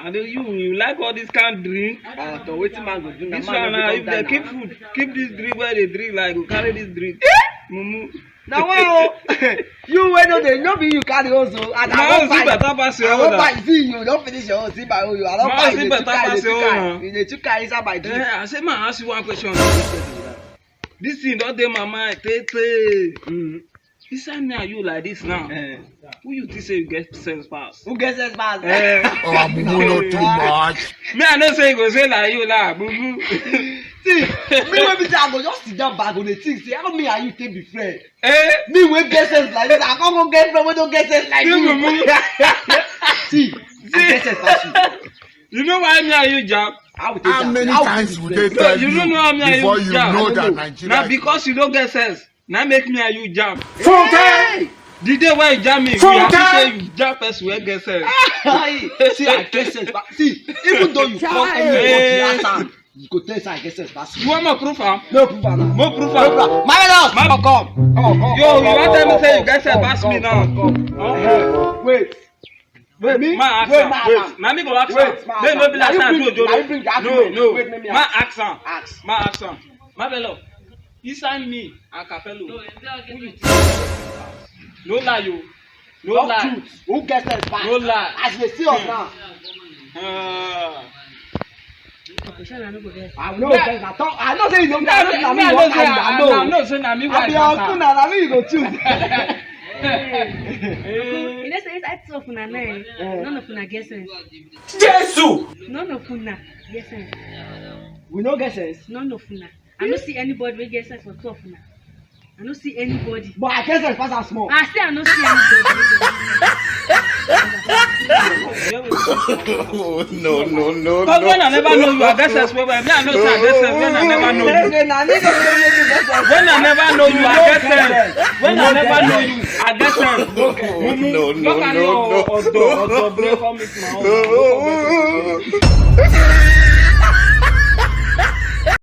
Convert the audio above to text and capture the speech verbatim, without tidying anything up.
And then you, you like all this kind drink. Ah, to wetin man go do na This man one no now, fit if come they down keep na. Food, keep this drink where they drink, like, go carry this drink. Mumu. Na wa o. You wey no dey, no be you carry own so. And My I wan own still buy. Better pass your I own wan na. Buy. See you, don finish your own. See my own. I don My buy. own still better pass your own na. You dey too carry inside my drink. Eh, I say, man, ask you one question. This thing don dey my mind tey tey. Mm. Inside me and you like this now. Eh. Who you think say you get sense pass? Who get sense pass? Eh. Our mumu not too much. Me, I know say you go say like you like mumu. See, me wey be say I go just sit down back on the thing say how me and you take be friend. Eh? Me wey get sense like this, I come go get friend wey no get sense like You you. mumu. See, I get sense pass you. You know why me and you jam? How we take How jam? many How we times take would friend? they No, tell you you don't know how me and before you you jam. know that Funke! Nigeria? Na because you no get sense. Na make me and you jam. Hey! The day wey you jam me, we Funke! Happy say you jam person wey get sense. Hey! See, I get sense pass. See, even though you call any of the last time, you go tell say I get sense pass You you. Wan make proof am? No proof am. Make proof No proof am. am. My lord, come on, come. Yo, you wan tell me say you get sense pass me now? Wait. Wait, me? Ma ask Wait, am. ma Wait, ask am. Na me go ask Wait, am. ma Make ask no am. Be Na like you say I bring, do na you ojoro. Bring the No, argument. no. Wait, make me Ma ask. Ask am. Ask. Ma ask am. Ma bello. Inside me and Capello. Who you think? No lie o. No Talk lie. Truth. Who get sense pass? No lie. As they see us now. Ah. Question, I no go vex. I know sense. I talk. I know say you know me. I know say na me Me, I you know wan say carry. I, I I know. know say na me I be wan your uncle na. Na me you go choose. You know say inside two of una now, eh, Eh. none of una get sense. Jesus! None of una get sense. We no get sense. None of una. I no see anybody wey get sense for two of una. I no see anybody. But I get sense pass am small. I say I no see anybody. Oh, no, no, no, Because when I no. Never know you, I get sense well well. Me, I know say I get sense when I never know you. Okay, na me go tell you get sense. When I never know you, I get sense. When I never know you, I get sense. No, no, Look at no, your no. Odo, Odo, break come meet my own.